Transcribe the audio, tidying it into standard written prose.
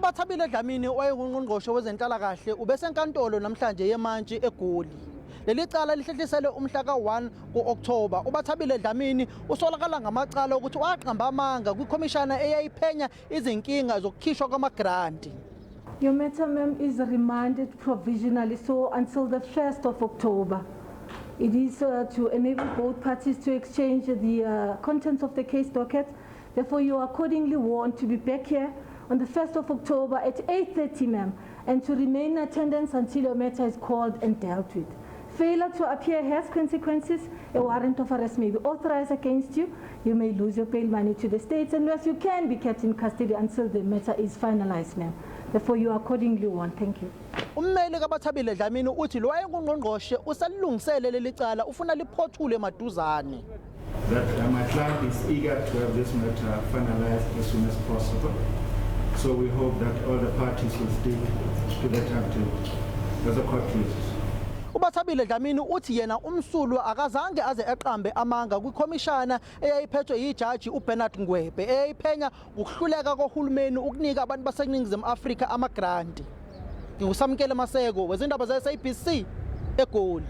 UBathabile Dlamini owayengungqongqoshe wezenhlalakahle ubesenkantolo namhlanje yemantshi eGoli. Leli cala lihlehliselwe umhla ka-1 ku-Okthoba. UBathabile Dlamini usolakala ngamacala okuthi waqamba amanga kwikhomishana eyayiphenya izinkinga zokukhishwa kwamagranti. Your matter, ma'am, is remanded provisionally, so until the 1st of October. It is to enable both parties to exchange the contents of the case docket. Therefore, you are accordingly warned to be back here on the 1st of October at 8:30, ma'am, and to remain in attendance until your matter is called and dealt with. Failure to appear has consequences. A warrant of arrest may be authorized against you. You may lose your bail money to the states, and yes, you can be kept in custody until the matter is finalized, ma'am. Therefore, you are accordingly warned. Thank you. Ummeli kaBathabile Dlamini uthi lo wayengungqongqoshe usalilungisele leli cala, ufuna liphothule maduzane. That my client is eager to have this matter finalized as soon as possible. So we hope that all the parties will stick to the timetable as the court pleases. UBathabile Dlamini uthi yena umsulwa, akazange aze eqambe amanga kwikhomishana eyayiphethwe yijaji uBernard Ngwebe eyayiphenya ukuhluleka kohulumeni ukunika abantu baseNingizimu Afrika amagranti. NginguSamkele Maseko wezindaba ze-SABC eGoli.